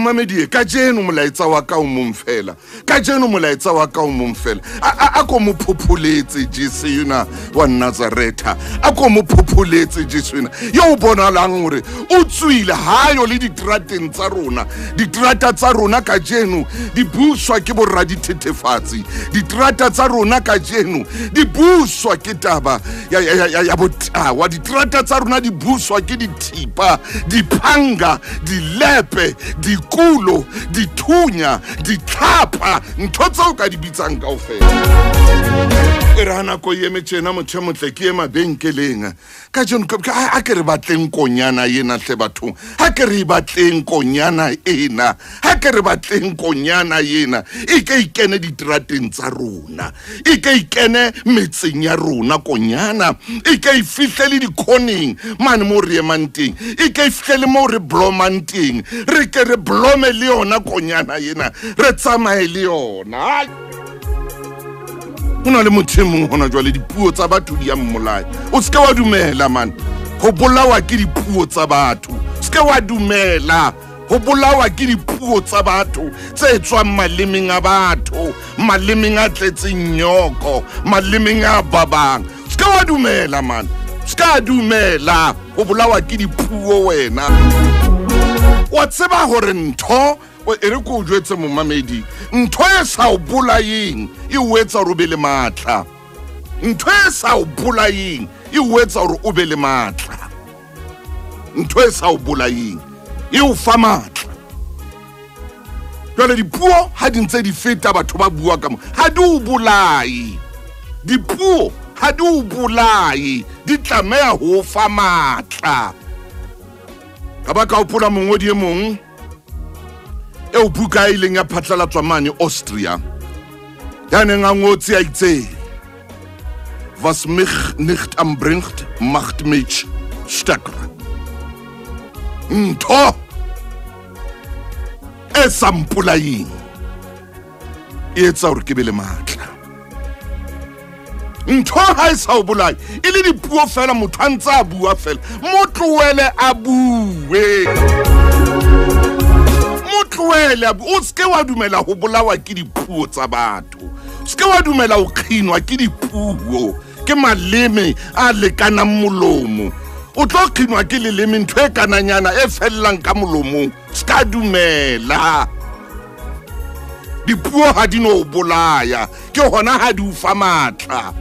Momamedi, kajeno molaetsa wa ka o mong fela. Kajeno molaetsa wa ka o mong fela. A ko mo phopholetse Jesu yena wa Nazaretha. A ko mo phopholetse Jesu yena. Yo o bonalang hore o tswile hayo le diterateng tsa rona. Diterata tsa rona kajeno di buswa ke boradithethefatsi. Diterata tsa rona kajeno di buswa ke taba ya botawa. Diterata tsa rona di buswa ke dithipa, diphanga, dilepe, dikulo, dithunya, ditlhapa, ntho tseo ka di bitsang kaofela. E re ha nako e eme tjena motho e motle ke ye mabenkeleng. Kajeno a ke re batleng konyana ena hle bathong. Ha ke re batleng konyana ena. Ha ke re batleng konyana ena. E ke ikene diterateng tsa rona. E ke ikene metseng ya rona konyana. E ke e fihle le dikhoneng mane mo re emang teng. E ke e fihle le mo re blomang teng. Re ke re blome le yona konyana ena. Re tsamaye le yona. Ho na le motho e mong hona jwale dipuo tsa batho di ya mmolaya. O se ke wa dumela man ho bolawa ke dipuo tsa batho. Se ke wa dumela ho bolawa ke dipuo tsa batho tse tswang malemeng a batho, malemeng a tletseng nyoko, malemeng a babang. Se ke wa dumela man. Se ka dumela ho bolawa ke dipuo wena. Wa tseba hore ntho e re ko o jwetse momamedi, ntho e sa o bolayeng e o etsa hore o be le matla. Ntho e sa o bolayeng e o etsa hore o be le matla. Ntho e sa o bolayeng e o fa matla. Jwale dipuo ha di ntse di feta batho ba bua ka mo, ha di o bolaye. Dipuo ha di o bolaye, di tlameha ho o fa matla. Ka ba ka hopola mongodi e mong eo buka e ileng ya phatlalatswa mane Austria, ya neng a ngotse a itse, was mich nicht anbringt, macht mich stärker. Ntho e sa mpolayeng e etsa hore ke be le matla. Ntho ha e sa o bolaye, e le dipuo fela, motho a ntse a bua fela, mo tlohele a bue. Tlohele, o se ke wa dumela ho bolawa ke dipuo tsa batho. O se ke wa dumela ho kginwa ke dipuo, ke maleme a lekanang molomo. O tlo kginwa ke leleme ntho e kananyana e fellang ka molomong. Se ka dumela. Dipuo ha di no o bolaya, ke hona ha di o fa matla.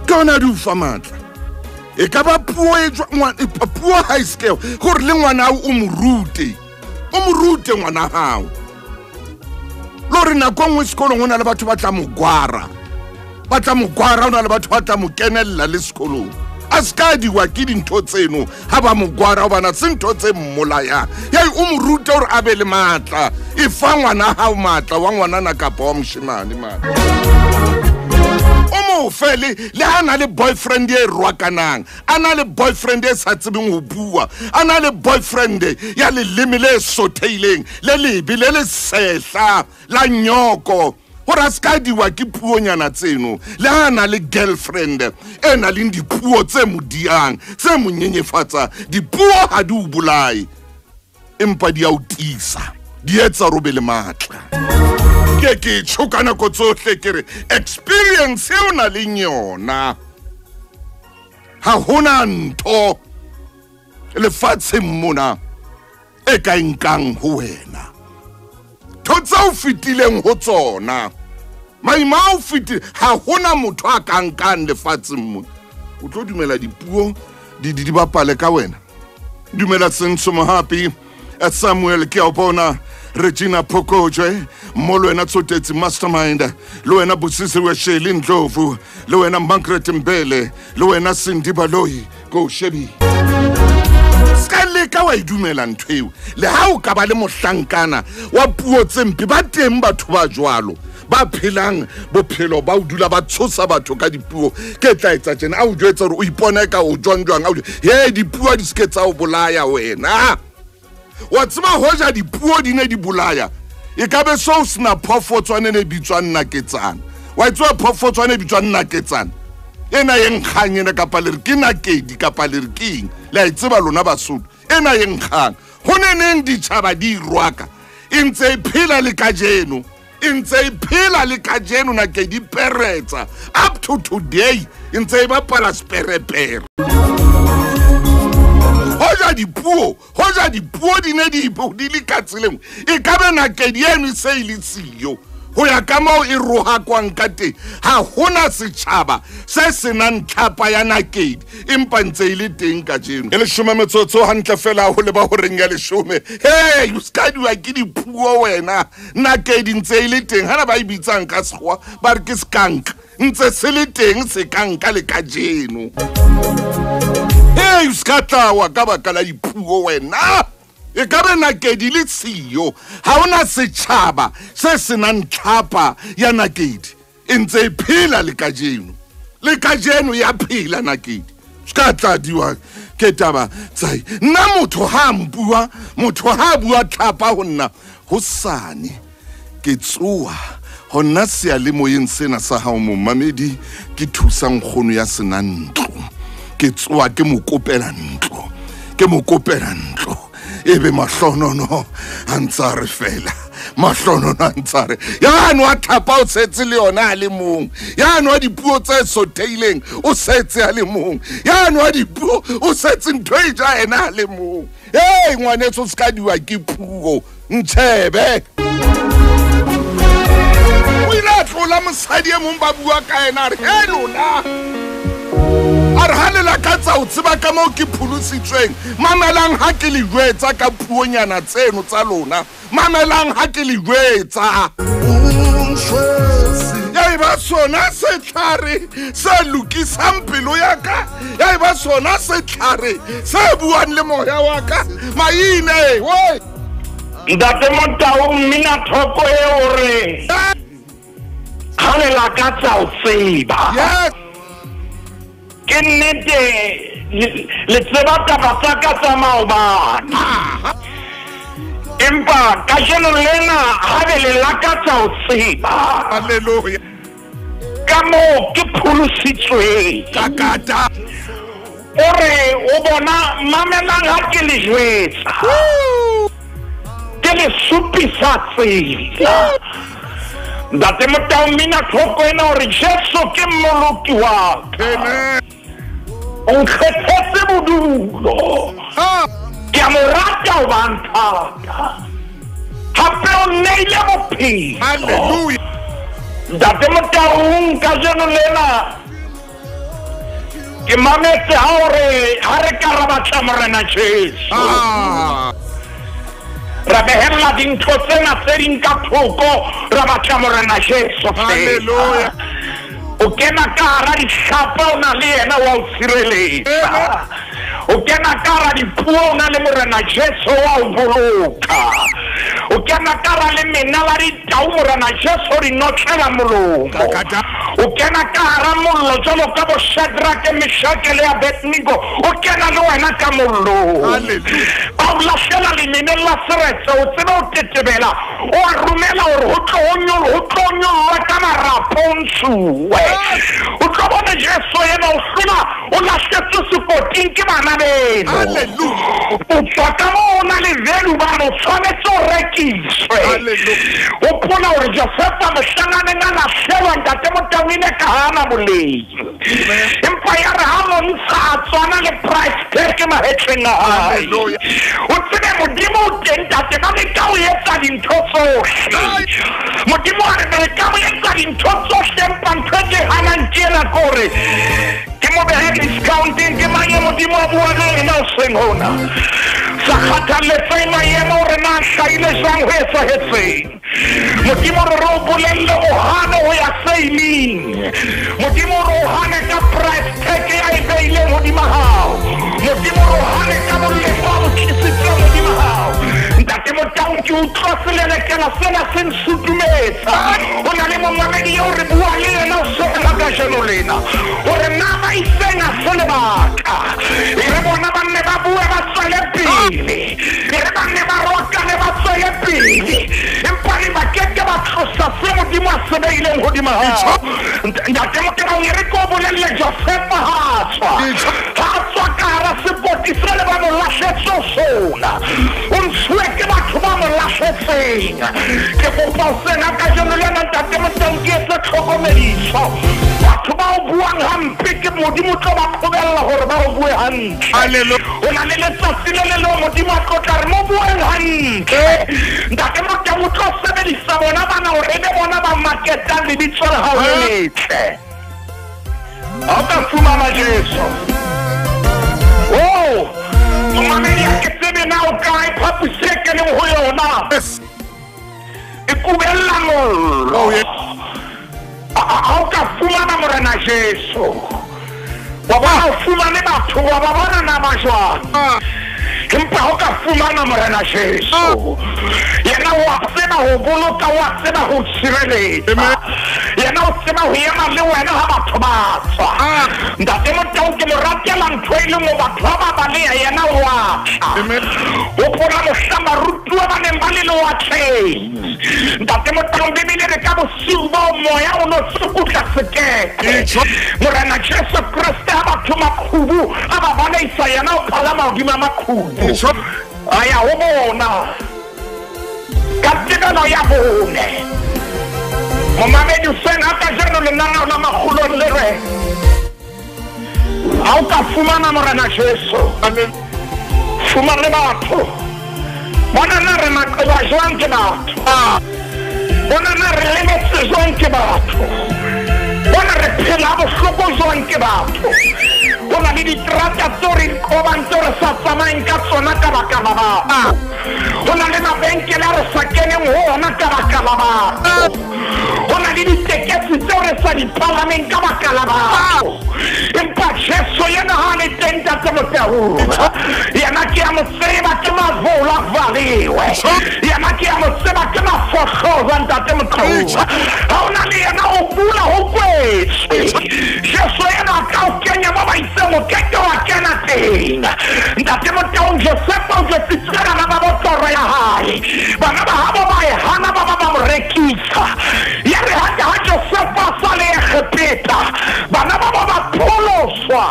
Ke hona di o fa matla. E ka ba puo e puo ha e se gore le ngwana o mo rute ngwana hao. Le hore nako e nngwe sekolong ho na le batho ba tla mo gwara, ho na le batho ba tla mo kenella le sekolong. A se ka diwa ke dintho tseno ha ba mo gwara, hobane se ntho tse mmolayang. Yai o mo rute hore a be le matla. E fa ngwana hao matla wa ngwanana kapa wa moshemane matla. O mo fe le ha na le boyfriend e rwakanang, a na le boyfriend e sa tsebeng ho bua, a na le boyfriend ya leleme le sotheileng, le lebe le le sehla la nyoko, hore a se ka diwa ke puonyana tseno. Le ha na le girlfriend e na leng dipuo tse mo diang, tse mo nyenyefatsa. Dipuo ha di o bolaye, empa di a o tiisa, di etsa hore o be le matla. Ke tjho ka nako tsohle ke re experience eo na leng yona, ha hona ntho lefatsheng mona e ka nkang ho wena. Ntho tse o fetileng ho tsona, maima a o fetile, ha hona motho a ka nkang lefatsheng mona. O tlo dumela dipuo di bapale ka wena. Dumela Senso Mohapi, Samuel ke a o bona, Regina Phokojwe, mo le wena Tsotetsi Mastermind, le wena Busisiwe Sheli Ndlovu, le wena Margaret Mbele, le wena Cindy Baloyi, ko shebi. Ska leka wa e dumela ntho eo. Le ha o ka ba le mohlankana wa puo tse mpe, ba teng batho ba jwalo ba phelang bophelo ba o dula ba tshosa batho ka dipuo. Ke tla etsa tjena, a o jwetsa hore o ipone ka o jwang jwang, he dipuo di se ke tsa o bolaya wena. Wa tseba hoja dipuo di ne di bolaya, e ka be so sena phoofotswane ne bitswang naketsana. Wa tseba phoofotswane e bitswang naketsana, Ena e nkgang ena kapa le re ke nakedi kapa le re keng le a e tseba lona Basotho ena e nkgang ho neneng ditjhaba di rwaka e ntse e phela le kajeno e ntse e phela le kajeno nakedi peretsa up to today e ntse e bapala seperepere. Hoja dipuo di ne di le ka tseleng e ka be nakedi eno e se e le siyo. Ho ya ka moo e rohakwang ka teng ha hona setjhaba se senang tlhapa ya nakedi empa ntse e le teng kajeno. E leshome metsotso hantle fela ho leba horeng ya leshome. Hey, o ska diwa ke dipuo wena. Nakedi ntse e le teng hana ba e bitsang ka sekgowa ba re ke skank ntse se le teng sekanka le kajeno. Hey, o ska tlawa ka baka la dipuo wena. E ka be nakedi le siyo ha hona setjhaba se senang tlhapa ya nakedi e ntse e phela le kajeno le kajeno ya phela nakedi ska tladiwa ke taba tsai nna motho ha mpua motho ha bua tlhapa ho nna hosane ke tsoa hona seyalemoyeng sena sa hao momamedi ke thusa nkgono ya sena ntlo ke tsoa ke mo kopela ntlo ke mo kopela ntlo ebe mahlonono a ntsa re fela mahlonono a ntsa re ya nwa tlhapa o setse le yona a le mong ya nwa dipuo tse sotheileng o setse a le mong ya nwa dipuo o setse ntho e ja ena a le mong. Hey ngwanetso o ska diwa ke puo ntshebe o ile a tlola mosadi e mong ba bua ka ena a re he lona a re ha le lakatsa o tseba ka moo ke pholositsweng mamelang ha ke le jwetsa ka puonyana tseno tsa lona mamelang ha ke le jwetsa ya e ba sona setlhare se lokisang pelo ya ka ya e ba sona setlhare se buang le moya wa ka maine we Ntate Motau mmina thoko e o re ha le lakatsa o tseba. Yes. Ke nnete le tseba taba tsa ka tsa maobane empa kajeno lena ha be le lakatsa ho tseba. Hallelujah. Ka moo ke pholositsweng kakata o re o bona mamelang ha ke le jwetsa ke le supisa tsela. Ntate Motau mmina thoko ena hore Jesu ke mmoloki wa ka. Amen. O nkgethetse bodulo ke a mo rata ho ba nthata hape o nneile bophelo. Hallelujah. Ntate Motau kajeno lena ke mametse ha hore ha re ka ra batla Morena Jesu ra behella dintho tsena tse ding ka thoko ra batla Morena Jesu. Hallelujah. O kena ka hara dihlapa o na le yena wa o tshireletsa. O kena ka hara dipuo o na le Morena Jesu wa o boloka. O kena ka hara le mena la ditau Morena Jesu di notlela molomo. O kena ka hara mollo jwalo ka bo Shadrake, Meshake le Abednego o kena le wena ka mollong. Ba o lahlela lemeneng la seretse o tsebe o tetebela o a romela hore ho tlo nyollwa ka marapo o ntshuwe. O tlo bona Jesu yena o hlola o lahletswe sekoting ke bana beno. O tswa ka moo o na le value bana o tshwanetse o rekiswe. Hopola hore Josefa mohlanganeng a lahlelwa Ntate Motau ine ka hana boleng empa ya re ha montsha a tswana le price tag mahetleng a hae. O tsebe Modimo o teng ntate ba leka ho etsa dintho tsohle. Modimo a re ba leka ho etsa dintho tsohle empa ntho e ke hanang ke ena ke hore ke mo behe discounting ke mang e Modimo a bua le ena hoseng hona sa kgathaletseng maemo hore na hlahile jwang ho etsahetseng. Modimo re o bolelle o hane ho ya sailing. Modimo re o hane ka price tag ya e beileng hodima hao. Modimo re o hane ka boleng ba bo tlisitseng hodima hao. Ntate Motau ke utlwa selelekela sena se nsutumetsa. Ho na le momamedi eo re buang le yena o sokola kajeno lena hore na ba iseng a se lebaka e re bona ba nne ba bue ba tswele pele e re ba nne ba rokane ba tswele pele empa le ba keke ba tlosa se Modimo Modimo a se beileng hodima hao. Ntate Motaung, e re ke o bolelle Josefa ha tswa. Ha tswa ka hara sekoti sele ba mo lahletse ho sona. O ntshuwe ke batho ba mo lahletseng. Ke kopa hoseng ha kajeno lena Ntate Motaung ke etse tlhokomediso. Batho ba o buang hampe ke Modimo o tlo ba qobella hore ba o bue hantle. O na le letsatsi le le leng Modimo a tlo tla re mo bueng hantle. Ntate Motaung o tlo sebedisa bona bana hore e be bona ba maketang lebitso la hao le letle. Ha o ka fumana Jesu. Oh, momamedi ha ke tsebe na o kae phaposi e keneng ho yona. E kubella mollo. Ha o ka fumana Morena Jesu. Wa bona o fumane batho, wa ba bona nama jwang. Empa ha o ka fumana Morena Jesu, yena wa tseba ho boloka, wa tseba ho tshireletsa. Yena o tseba ho ema le wena ha batho ba tswa. Ntate Motaung ke mo ratela ntho e le nngwe, batho ha ba baleha yena wa tla. Hopola mohla barutuwa ba neng ba le lewatleng. Ntate Motaung, Bibele re ka bosiu bao moya o no tsukutla sekepe. Morena Jesu Kreste ha batho maqhubu a ba baleisa, yena o palama hodima maqhubu. A ya ho bona ka tebelo ya bone. Momamedi hoseng ha kajeno lenaneo la Makgulong le re ha o ka fumana Morena Jesu, fumane batho. Bona na re maqeba jwang ke batho. Bona na re lemetse jwang ke batho. Bona re phela bohloko jwang ke batho. Ho na le diterata tseo re di qobang tseo re sa tsamayeng ka tsona ka baka la batho. Ho na le mabenkele a re sa keneng ho ona ka baka la batho. Ho na le ditekesi tseo re sa di palameng ka baka la batho. Empa Jesu yena ha le teng Ntate Motaung. Yena ke a mo tseba ke mavola valewe. Yena ke a mo tseba ke mafohloza Ntate Motaung. Ha o na le yena o bula ho kwetswe. Jesu yena a ka o kenya mo ba itseng o keke wa kena teng. Ntate Motaung, Josefa o jwetsitse bana ba bo toro ya hae. Bana ba habo ba e hana ba ba ba mo rekisa. Ya re ha Josefa a sa le Egepeta, bana ba ba pholoswa.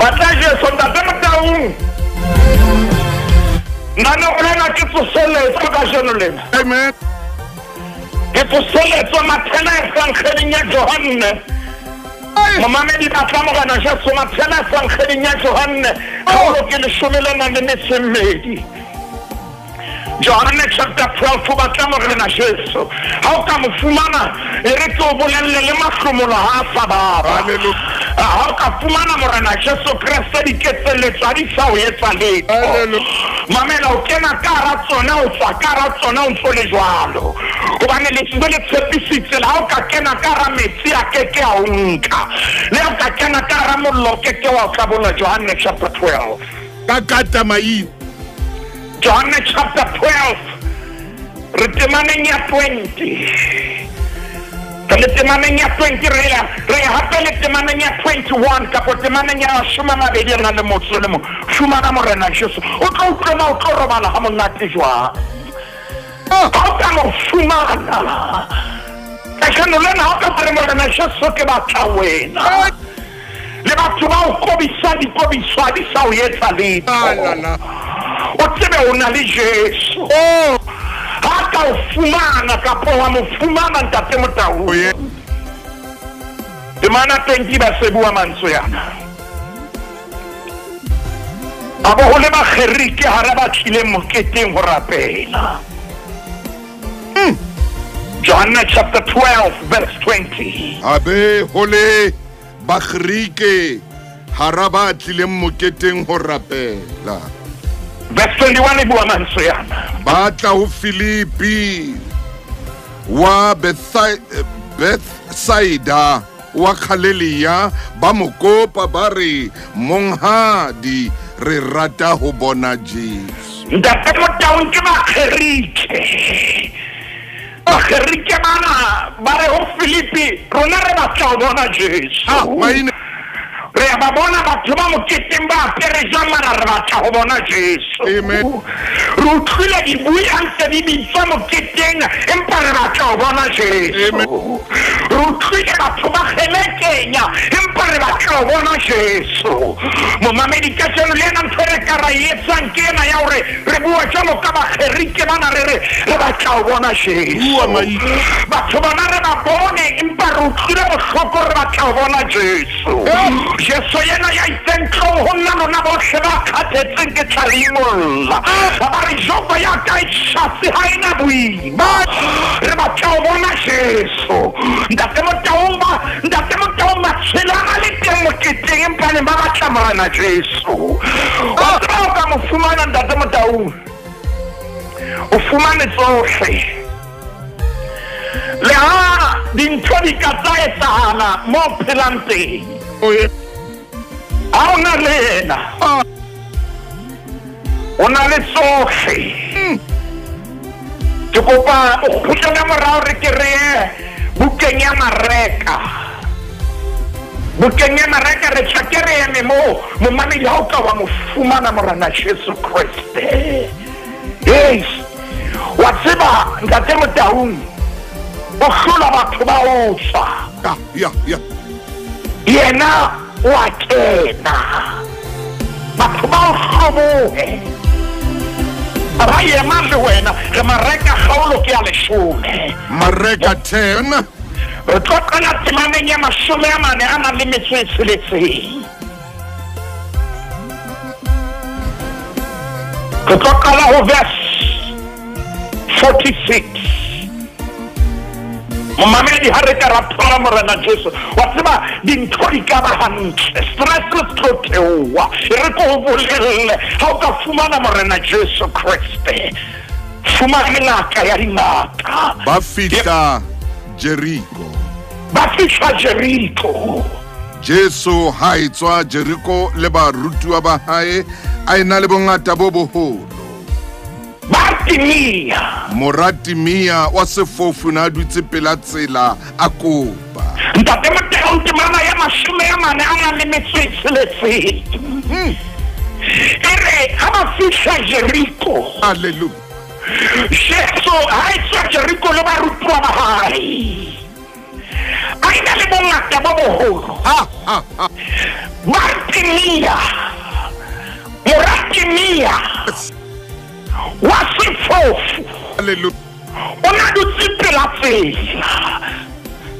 Batla Jesu Ntate Motaung. Nna lena ke tsoseletso kajeno lena. Amen. Ke tsoseletso mathela evangeling ya Johanne. Momamedi batla Morena Jesu mathela evangeling ya Johanne. Kgaolo ke 12. Johanne chapter 12 batla Morena Jesu. Ha o ka mo fumana, e re ke o bolelle le mahlomola ha a sa baba. Ha o ka fumana Morena Jesu Kreste diketselletso ha di sa o etsa letho. Mamela, o kena ka hara tsona, o tswa ka hara tsona, o ntso le jwalo. Hobane lentswe le tshepisitse le ha o ka kena ka hara metsi a keke a o nka. Le ha o ka kena ka hara mollo o keke wa o tlabola. Johanne chapter 12. Ka katamaini. Johanne chapter 12, re temaneng ya 20. Re temaneng ya 20, re ya hape le temaneng ya 21 kapo temaneng ya 22 re na le motso le mo. Fumana Morena Jesu. O tlo utlwa o tlo robala ha monate jwang. Ha o ka mo fumana. Kajeno lena ha o ka re Morena Jesu ke batla wena. Le batho ba o kobisa dikobiswa di sa o etsa letho. O tsebe o na le Jesu. Ha ka o fumana kapo wa mo fumana Ntate Motaung. Temana 20 ba se bua mantswe ana. A bo ho le Bagerike hara ba tlileng moketeng ho rapela. Johanne chapter 12 verse 20. A be ho le Bagerike hara ba tlileng moketeng ho rapela. Verse 21 e bua mantswe ana. Ba tla ho Filipi wa Bethsaida wa Galilea, ba mo kopa ba re, Monghadi, re rata ho bona Jesu. Ntate Motaung ke Bagerike. Bagerike bana ba re ho Filipi, rona re batla ho bona Jesu. Re a ba bona batho ba moketeng ba apere jwang, mara re batla ho bona Jesu. Amen. Re utlwile dibui ha ntse di bitswa moketeng, empa re batla ho bona Jesu. Amen. Re utlwile batho ba kgelekenya, empa re batla ho bona Jesu. Momamedi, kajeno le ena ntho e re ka ra e etsang ke ena ya hore re bua jwalo ka Bagerike bana, re re re batla ho bona Jesu. Bua, Maite. Batho bana re ba bone, empa re utlwile bohloko, re batla ho bona Jesu. Jesu yena ya itseng tlong ho nna lona bohle ba kgathetseng ke tla le imolla. Ba re joko ya ka e tjhatsi ha ena boima. Re batla ho bona Jesu. Ntate Motaung Ntate Motaung matshwele a le teng moketeng, empa ne ba batla Morena Jesu. Wa tseba o ka mo fumana Ntate Motaung, o fumane tsohle. Le ha dintho di ka tsa etsahala mo o phelang teng, ha o na le yena, o na le tsohle. Ke kopa o kgutlele morao, re ke re ye bukeng ya Mareka. Bukeng ya Mareka re tla ke re eme moo, momamedi, ha o ka wa mo fumana Morena Jesu Kreste. Yes, wa tseba Ntate Motaung, o hlola batho ba o tswa, Ya ya yena o a kena. Batho ba o hlobohe, ba ema le wena. Re Mareka kgaolo ke ya 10. Mareka 10. Re tlo qala temaneng ya 46. Re tlo qala ho verse 46. Momamedi, ha re ka ra thola Morena Jesu, wa tseba dintho di ka ba hantle, stress se tlo theoha. E re ko ho bolelle, ha o ka fumana Morena Jesu Kreste, fumane ngaka ya dingaka. Ba fihla Jeriko. Ba fihla Jeriko. Jesu ha etswa Jeriko le barutuwa ba hae, a ena le bongata bo boholo. Bartimea, Mora Timea wa sefofu na dutse pela tsela a kopa. Ntate Motaung, temana ya 46. E re ha ba fihla Jeriko, Hallelujah. Jesu ha etswa Jeriko le barutuwa ba hae, a ena le bongata bo boholo. Bartimea, mora Timea wa sefofu, Hallelujah. o na dutse pela tsela.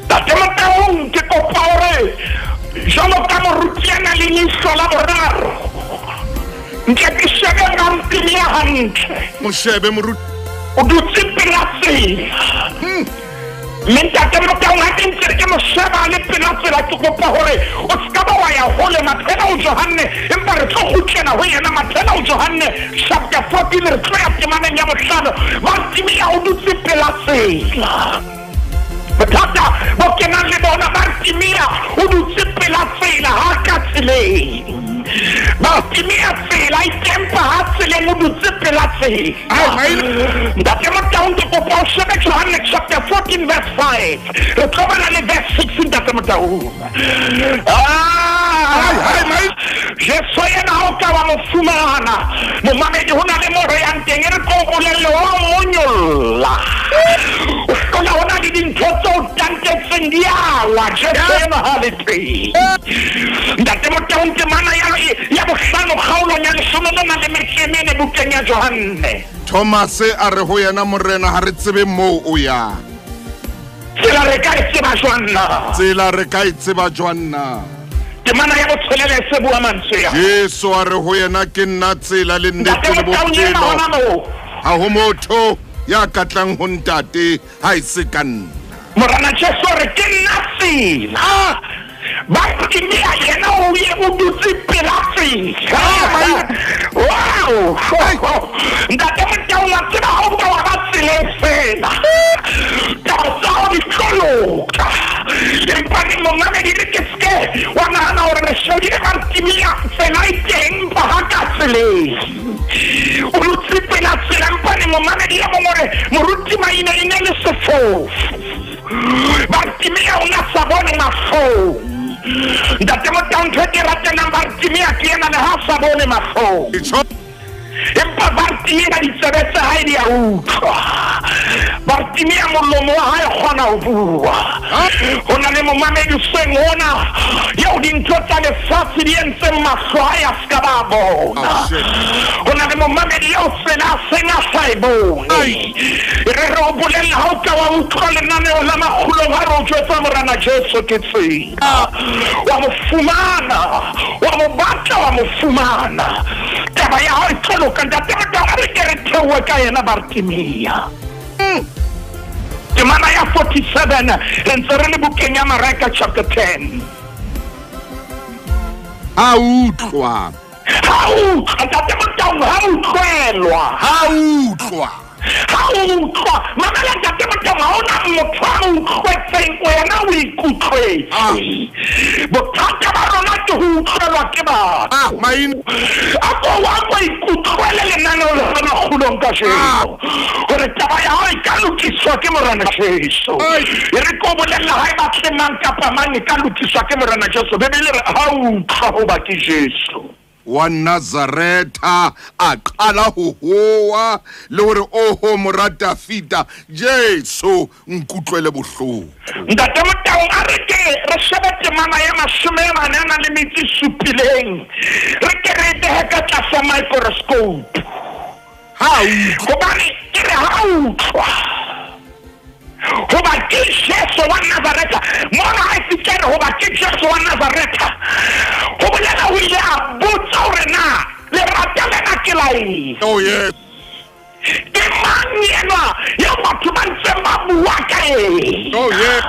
Ntate Motaung, ke kopa hore jwalo ka moruti a nang le leihlo la boraro, nke ke shebe Bartimea hantle. Mo shebe moruti. O dutse pela tsela. Mme Ntate Motaung, ha ke ntse ke mo sheba le pela tsela, ke kopa hore o se ka ba wa ya hole. Maphela o Johanne, empa re tlo kgutlela ho yena. Maphela o Johanne chapter 14, re tlo ya temaneng ya 5. Bartimea o dutse pela tsela. Bothata bo kenang le bona, Bartimea o dutse pela tsela, ha ka tseleng. Bartimea tsela e tempa, ha tseleng o dutse pela tsela. Ntate Motaung, ke kopa o shebe Johanne chapter 14 verse 5. Re tlo bala le verse 6, Ntate Motaung. Jesu yena ha o ka wa mo fumana, momamedi, ho na le mo re yang teng, e re ko o bolelle, wa monyolla. O hlola ho na le dintho tse o tantetseng di a wa. Jesu yena ha le teng. Ntate Motaung, temana ya 5 kgaolong ya 14 bukeng ya Johanne. Thomas a re ho yena, Morena, ha re tsebe moo o yang. Tsela re ka e tseba jwang na? Tsela re ka e tseba jwang na? Temana ya 6 se bua mantswe a. Jesu a re ho yena, ke nna tsela le nnete le Ntate Motaung, ema bophelo. hona moo. Ha ho motho ya ka tlang ho Ntate ha e se ka nna. Morena Jesu a re ke nna tsela. Bartimea yena o ye o dutse pela tsela. Wow! Ntate Motaung, wa tseba ha o ka wa ba tseleng fela, taba tsa hao di tlo loka. Empa ne momamedi, le ke seke wa nahana hore re shebile Bartimea, tsela e teng, empa ha ka tseleng. O dutse pela tsela, empa ne momamedi ya mong hore moruti Maine e ne le sefofu. Bartimea o na sa bone mahlong. Ntate Motaung, ntho e ke ratelang Bartimea ke ena le ha sa bone mahlong. Empa Bartimea ditsebe tsa hae di a utlwa. Bartimea molomo wa hae kgona ho bua. Ho na le momamedi seng ona eo dintho tsa lefatshe di entseng mahlo hae a ska ba bona. Ho na le momamedi eo tsela a seng a sa e bone. Re re o bolella ha o ka wa utlwa lenaneo la makgulong ha re o jwetsa Morena Jesu ke tsela. Wa mo fumana, wa mo batla, wa mo fumana. Taba ya hao e tlo loka. Ntate Motaung, a re ke re theohe ka yena Bartimea. Temana ya 47 re ntse re le bukeng ya Mareka chapter 10. Ha utlwa. Ha utlwa, Ntate Motaung, ha utlwelwa. Ha utlwa. Ha utlwa. Mamela Ntate Motaung, ha ona motho a utlwetseng, wena o ikutlwetse. Bothata ba rona ke ho utlwelwa ke batho. A ko wa ko ikutlwele lenaneo la makgulong kajeno. Hore taba ya hao e ka lokiswa ke Morena Jesu. E re ko bolella ha e batle mang kapa mang e ka lokiswa ke Morena Jesu. Bibele re ha utlwa hoba ke Jesu wa Nazaretha a qala ho hoa le hore oho mora Dafita Jesu nkutlwele bohloko. Ntate Motaung, a re ke re shebe temana ya 47 re ke re behe ka tlasa microscope. Ha utlwa. Hobane ke re ha utlwa hoba ke Jesu wa Nazaretha. Mona ha e fihle re hoba ke Jesu wa Nazaretha, ho bolela o ile a botsa hore na lerata lena ke la eng. Oh yes. Ke mang enwa eo batho ba ntseng ba bua ka ena? Oh yes.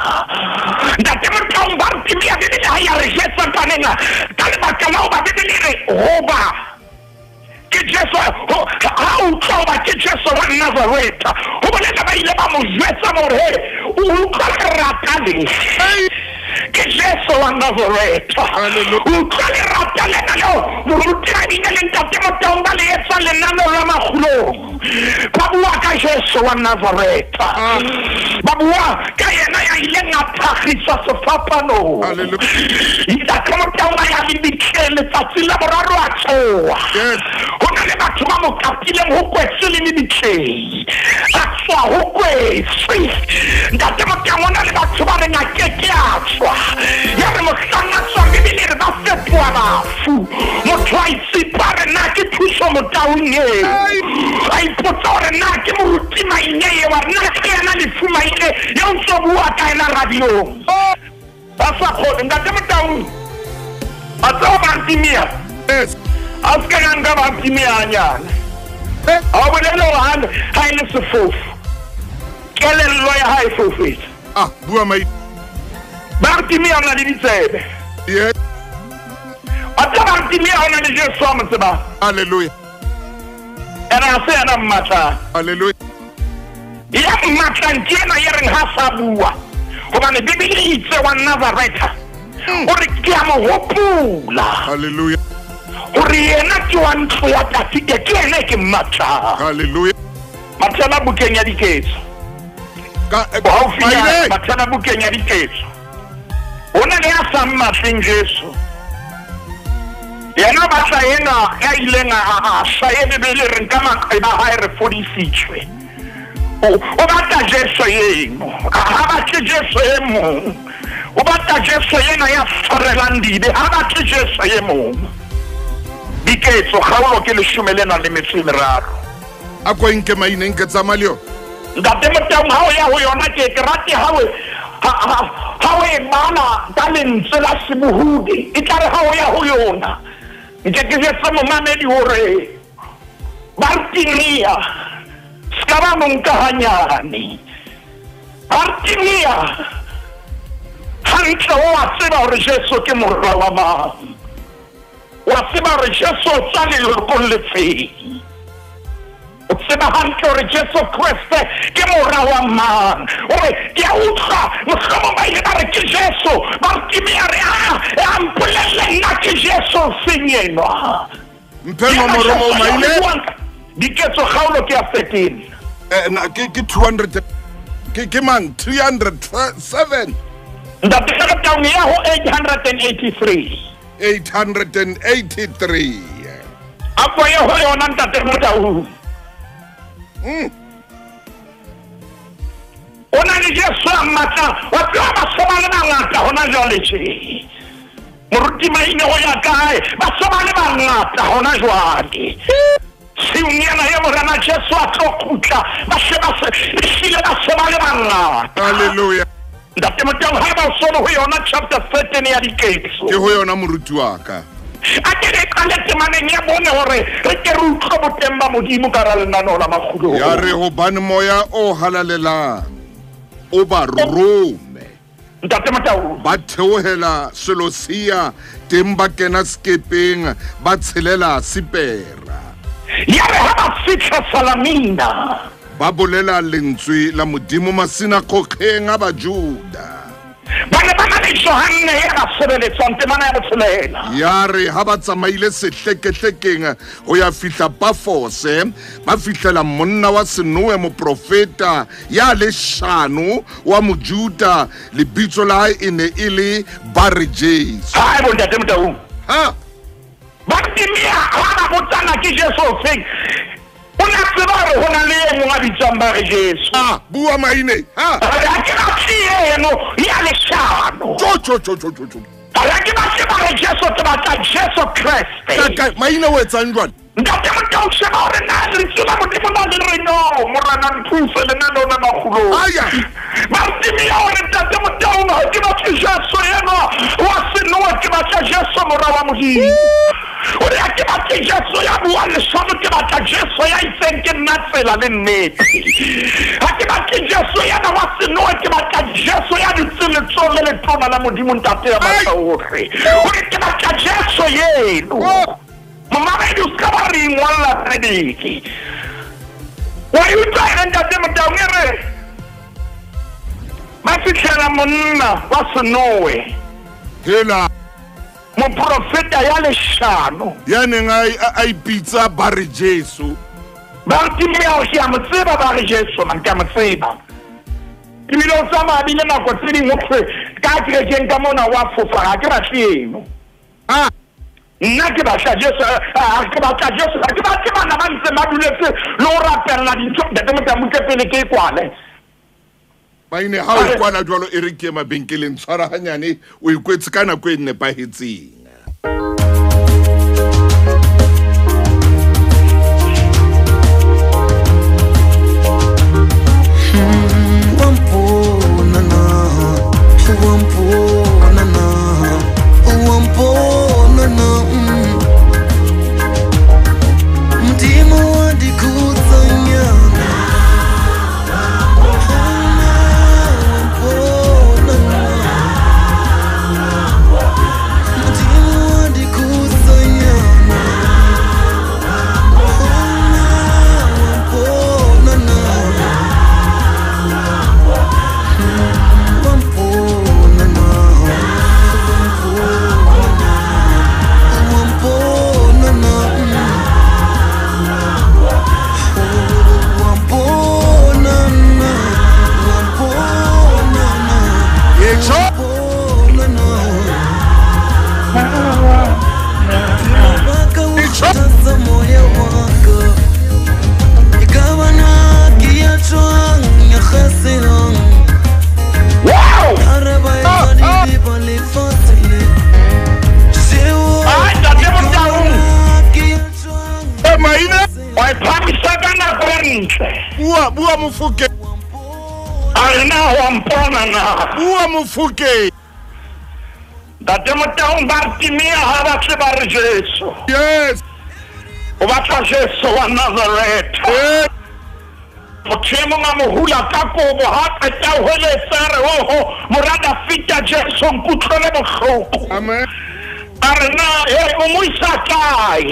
Ntate Motaung, Bartimea Bibele ha ya re jwetsa paneng ka lebaka la hoba Bibele re hoba ke Jesu, ha utlwa hoba ke Jesu wa Nazaretha, ho bolela ba ile ba mo jwetsa hore o utlwa lerata le ke Jesu wa Nazaretha. O utlwa lerata lena leo moruti a bile le Ntate Motaung ba le etsa lenaneo la makgulong. Ba bua ka Jesu wa Nazaretha. Ba bua ka yena ya ileng a phakgiswa sefapanong. Ntate Motaung a ya lebitleng letsatsi la boraro a tsoha. Ho na le batho ba mo kapileng ho kwetswe le mebitleng. A tswa ho kwetswe. Ntate Motaung, ho na le batho ba reng a keke a tswa. Ya re mohlang a tswa Bibele re ba fetoha bafu. Motho a itsipa re na ke Thuso Motaung eo. A ipotsa hore na ke moruti Maine eo, na ke yena Lefu Maine eo ntso bua ka yena radiong. Ba sa kgone. Ntate Motaung, a tseba Bartimea. Yes. A se ka nka Bartimea hanyane. A bolele hore ha e le sefofu, kelello ya hae e foufetse. Ah, bua mai. Bartimea o na le ditsebe. Yes. A tseba Bartimea o na le Jesu a mo tsebang. Hallelujah. Ena ha se yena mmatlang. Hallelujah. Ya mmatlang ke ena ya reng ha sa bua. Hobane Bibele e itse wa Nazaretha. O re ke a mo hopola. Hallelujah. Hore yena ke wa ntlo ya Dafita, ke yena e ke mmatlang. Hallelujah. Mathela bukeng ya Diketso. Haufinyana, mathela bukeng ya Diketso. Ho na le ya sa mmatleng Jesu. Yena batla ena ya ileng a shwa e Bibele re nka maqeba hae re fodisitswe. O batla Jesu eno. Ha batle Jesu e mong. O batla Jesu ena ya tshwarelang dibe. Ha batle Jesu e mong. Diketso kgaolo ke 13. A ko nke maine nke tsamaya le yona. Ntate Motaung, ha o ya ho yona ke rate ha o e bala ka lentswe la sebohodi, e tla re ha o ya ho yona. Nke ke jwetse momamedi hore Bartimea ska ba mo nka hanyane. Bartimea hantle o a tseba hore Jesu ke mora wa mang. Wa tseba hore Jesu o tswa lelokong le feng. O tseba hantle hore Jesu Kreste ke mora wa mang. Ore ke a utlwa mohlomong ba ile ba re ke Jesu. Bartimea re a mpolelle nna ke Jesu seng enwa. Mphe nomoro mo maile. Diketso kgaolo ke ya 13. Ke 200 ke mang 307. Ntate Motaung ya ho 883. 883. A ko ye ho yona ntate Motaung. O na le Jesu a matla, wa tseba ba le bangata hona jwale tje. Moruti Maine ho ya kae? Ba le bangata hona jwale. Siunyana ya Morena Jesu a tlo kgutla, ba se ba hlile ba le bangata. Hallelujah. Ntate Motaung ha ba o solo ho yona chapter 13 ya Diketso. Ke ho yona moruti wa ka. A ke re qale temaneng ya bone hore re ke re utlwe boteng ba Modimo ka ra lenaneo la makgulo. Ya re hobane moya o halalelang o ba rome. Ntate Motaung ba theohela Seleucia teng ba kena sekepeng ba tshelela Sipera. Ya re ha ba fihla Salamina ba bolela lentswe la Modimo masinagogeng a Bajuda. Ba ne ba na le Johanne ya ba sebeletsang temana ya botshelela. Ya re ha ba tsamaile sehlekehlekeng ho ya fihla Pafose, ba fihlela monna wa Senoe moprofeta ya leshano wa Mojuda, lebitso la hae e ne e le Bare-Jesu. Hai bo ntate Motaung. Ha ba timia ha ba botsana ke Jesu o feng. O na tseba hore ho na le e mong a bitswang Bare-Jesu. Ah, bua Maine. Ha ha ke batle eno ya leshano. Tjo tjo tjo tjo tjo. Ha ke batle Bare-Jesu, ke batla Jesu Kreste. Ka Maine o etsang jwale? Ntate Motaung sheba hore na lentswe la Modimo na le re no, Morena nthuse lenaneo la makgulong. Aya. Ba timia hore ntate Motaung ha ke batle Jesu eno wa Senoe, ke batla Jesu mora wa Modimo. O re ke batla Jesu ya bua leshano, ke batla Jesu ya itseng ke nna tsela le nnete. Ha ke batle Jesu ya na wa Senoe, ke batla Jesu ya dutseng letsohong le letona la Modimo ntate ya matla ohle. O re ke batla Jesu eno. Momamedi o ska ba re ingwalla Bibele. Wa e utlwa ene ntate Motaung e re ba fihlela monna wa Senoe. Hela. Moprofeta ya leshano ya neng a ipitsa Bare-Jesu. Ba timia ke a mo tseba Bare-Jesu man, ke a mo tseba. Ebile o tsamaya bile nako tse ding o thwe ka kerekeng ka mona wa fofa, ha ke batle eno. Ah, nna ke batla Jesu, ke batla Jesu, ha ke batle bana ba ntse ba duletse le ho rapella dintho. Ntate Motaung ke pele ke e kwale. Maine ha o kwana jwalo e re ke mabenkeleng tshwara hanyane o ikwetse ka nako e nepahetseng. Bua, bua Mofoke. A re na wa mpona na? Bua Mofoke. Ntate Motaung ba timia ha ba tle ba re Jesu. Yes. O batla Jesu wa Nazareth. Yes. Motho e mong a mo hula ka kobo ha qeta ho hweletsa a re oho mora Dafita Jesu nkutlwele bohloko. Amen. A re na o mo isa kae?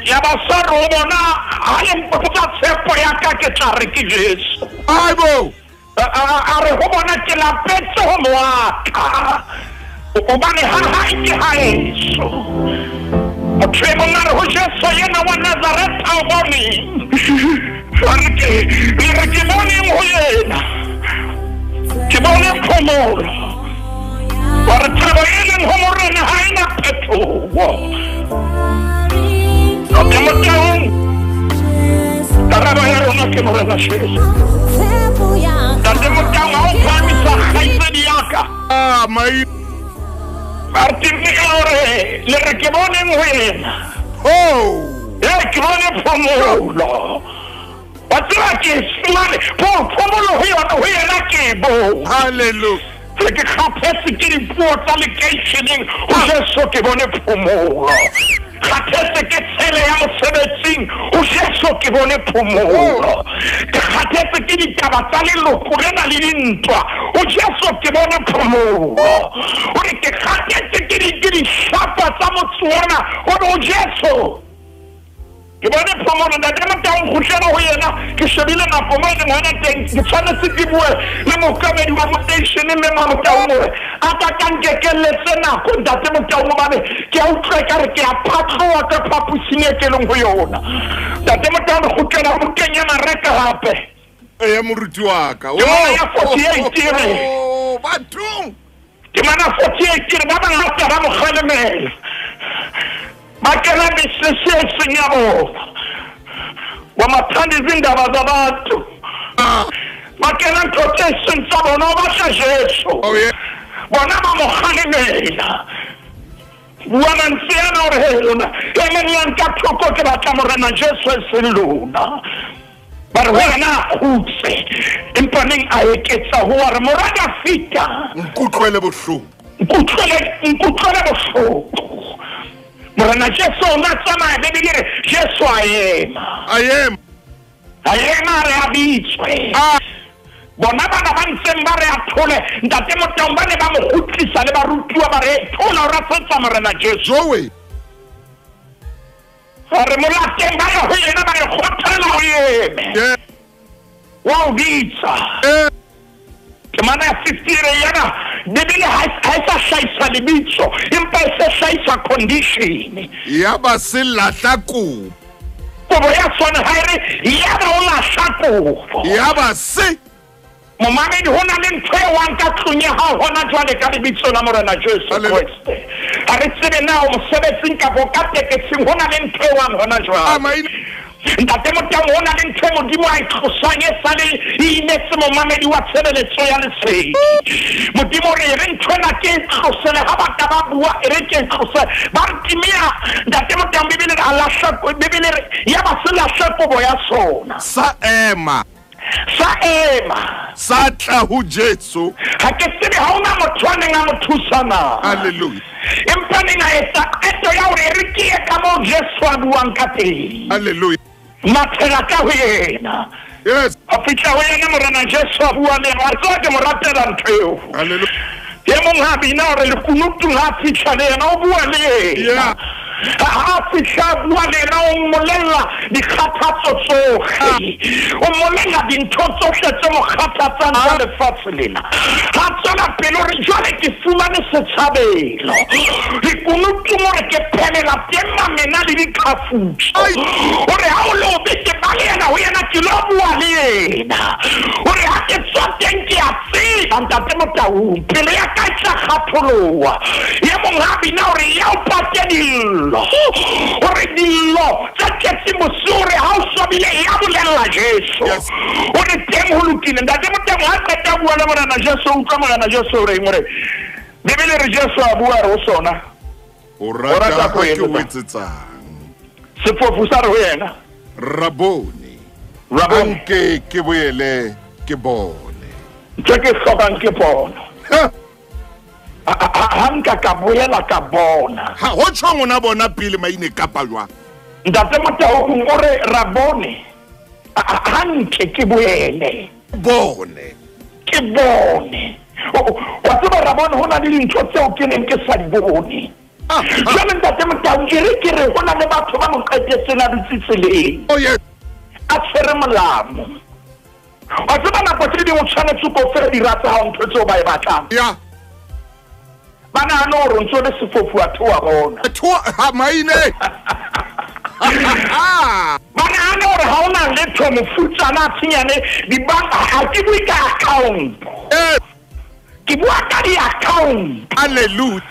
Ya ba sa re ho bona ha le mpotsa tshepo ya ka ke tla re ke Jesu. Aibo. A re ho bona ke lapetse ho moaka. Hobane ha hae ke haeso. Motho e mong a re ho Jesu yena wa Nazaretha o boneng? A re ke boneng ho yena. Ke bone phomolo. Wa re thabo e leng ho Morena ha ena phetoho. Ke Motaung. Karabo ya rona ke Morena Jesu. Ntate Motaung ha o phahamisa kgaitsedi ya ka. Ah, mai. Bartimeo o re le re ke boneng ho yena. Oh. Ee, ke bone phomolo. Wa tseba ke fumane phomolo ho yona, ho yena ke e bone. Hallelujah. Re ke kgathetse ke dipuo tsa lekeisheneng, ho Jesu ke bone phomolo. Kgathetse ke tshele ya mosebetsing, ho Jesu ke bone phomolo. Ke kgathetse ke ditaba tsa leloko lena le dintwa, ho Jesu ke bone phomolo. O re ke kgathetse ke dihlapa tsa motse ona, o re ho Jesu ke bone phomolo. Ntate Motaung, kgutlela ho yena. Ke shebile nako mo e leng hona teng, ke tshwanetse ke bue le mookamedi wa moteishene mme Motaung hore a ka ka nkekelletse nako. Ntate Motaung, hobane ke a utlwa ekare ke a phatloha ka phaposing e ke leng ho yona. Ntate Motaung, re kgutlela ho bukeng ya Mareka hape. Eya, moruti wa ka. Temana ya 48 e re. Bathong. Temana 48 e re ba bangata ba mo kgalemela. Ba kena mesese e seng ya bona. Wa mathanda izindaba zabantu. Ba kena ntho tse seng tsa bona, o batla Jesu. Oh, yeah. Bona ba mo kgalemela. Bua mantswe ana hore he lona, e mong ya nka thoko ke batla Morena Jesu e seng lona. Ba re ho yena a kgutse, empa neng a eketsa ho wa re mora Dafita, nkutlwele bohloko. Nkutlwele bohloko. Morena Jesu o na tsamaya, Bibele e re Jesu a ema. A ema. A ema re a bitswe. Bona bana ba ntseng ba re a thole, Ntate Motaung, ba ne ba mo kgutlisa le barutuwa ba re thola o rasetsa Morena Jesu. Joey. A re molateng ba ya ho yena ba re kgothela ho eme. Wa o bitsa. Temana ya 50 re yena Bibele ha e sa hlahisa lebitso, empa e se hlahisa condition. Ya ba se lahla kobo. Kobo ya sona ha e re ya ba o lahla kobo. Ya ba se. Momamedi, ho na le ntho e wang ka tlung ya hao hona jwale ka lebitso la Morena Jesu Kreste. Ha re tsebe na o mosebetsing kapa ka tekesing, ho na le ntho e wang hona jwale. Ntate Motaung, ho na le ntho e Modimo a e tlosang e sale e imetse momamedi wa tshebeletso ya lesedi. Modimo re re ntho ena ke e tlosele, ha ba ka ba bua e re ke e tlosele. Ba re timea, Ntate Motaung, Bibele re a lahla, Bibele re ya ba se lahla kobo ya sona. Sa ema. Sa ema. Sa tla ho Jesu. Ha ke tsebe ha hona motho a neng a mo thusa na. Hallelujah. Empa neng a etsa qeto ya hore re ke ye ka moo Jesu a buang ka teng. Hallelujah. Mathela ka ho yena. Yes. A fihla ho yena Morena Jesu a bua le yena. Wa tseba ke mo ratela ntho eo. Hallelujah. E mong ha bina hore lekunutung ha fihla le yena o bua le yena. Yeah. Ha fihla bua le yena o mmolella dikgathatso tsohle. O mmolella dintho tsohle tse mo kgathatsang tsa lefatshe lena. Ha tswela pele hore jwale ke fumane setshabelo. Lekunutung hore ke phelela teng mamena le diqhafutso. Hore ha o le o bete ba le yena ho yena ke lo bua le yena. Hore ha ke tswa teng ke a tseba Ntate Motaung, pelo ya ka e tla kgatholoha. E mong ha bina hore ya o pate dillo. Hore dillo tse tletseng bosiu hore ha o swabile ya bolella Jesu. Hore teng ho lokile. Ntate Motaung ha qeta bua le Morena Jesu, utlwa Morena Jesu o reng hore Bibele re Jesu a bua re ho sona. O rata ha ke o etsetsang. Sefofu sa re ho yena. Rabone. Rabone. Anke ke boele ke bone. Ntho ke hlokang ke pono. Ha nka ka boela ka bona. Ha ho tjhong ona bona pele maine kapa jwang. Ntate Motaung o re Rabone. Ha nke ke boele. Bone. Ke bone. Wa tseba Rabone ho na le dintho tseo ke neng ke sa di bone. Jwale Ntate Motaung ke re ke re ho na le batho ba mo qetetseng a dutse tseleng. Oh yes. A tshwere molamo. Wa tseba nako tse ding o tshwanetse ko fe dira tsa hao ntho tseo ba e batlang. Yeah. Ba nahana hore o ntso le sefofu a theoha bona. Theoha maine. Ba nahana hore ha ona letho mofutsana a tshenyane dibanka ha ke bue ka account. Ke bua ka di-account. Hallelujah.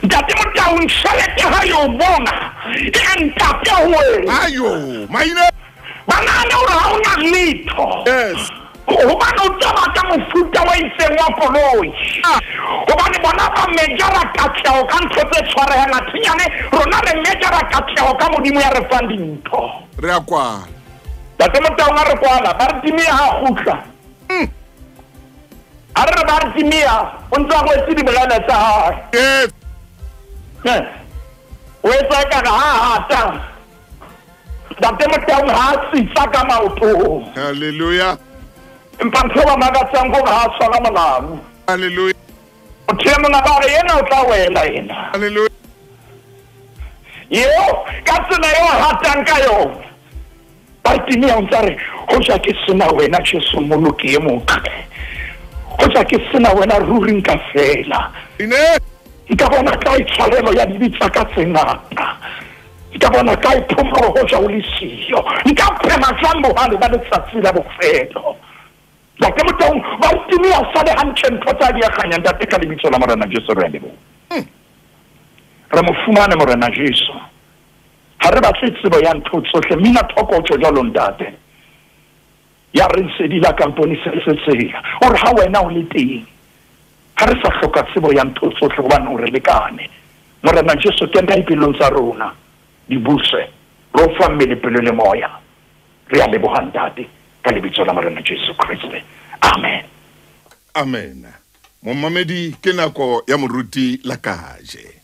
Ntate Motaung, tjhelete ha yo bona e re ntate ho wena. Ayo, maina. Ba nahane hore ha o na letho. Yes. Hobane o tsamaya ka mofuta wa itseng wa koloi. Hobane bona ba mejara katleho ka ntho tse tshwarehang, athinyane rona re mejara katleho ka Modimo ya re fang dintho. Re a kwala. Ntate Motaung a re kwala, ba re timia ha kgutla. A re ba re timia, o ntse a rwetse dibolele tsa hae. Yes. O etsa ekare ha hata. Ntate Motaung ha a tsitsa ka maotong. Hallelujah. Empa ntho e ba makatsang ke hore ha a tshwara molamu. Hallelujah. Motho e mong a ba re yena o tla wela yena. Hallelujah. Eo ka tsela eo a ratang ka yona. Bartimea o ntsa re hoja ke sena wena Jesu Mmoloki e motle. Hoja ke sena wena ruri nka fela. Amen. Nka bona kae tshwarelo ya dibe tsa ka tse ngata. Nka bona kae phomolo hoja o le siyo. Nka phema jwang bohale ba letsatsi la bofelo. Ntate Motaung, Bartimea o sale hantle ntho tsa di akganya ntate ka lebitso la Morena Jesu re a leboha. Re mo fumane Morena Jesu. Ha re batle tsebo ya ntho tsohle, mina thoko o tjho jwalo ntate. Ya re nsedi la kampone se se tsela. O re ha wena o le teng. Ha re sa hloka tsebo ya ntho tsohle hobane o re lekane. Morena Jesu kena dipelong tsa rona. Di buse. Re o fa mmele, pelo le moya. Re a leboha ntate ka lebitso la Morena Jesu Kriste. Amen. Amen. Momamedi ke nako ya moruti Lakaje.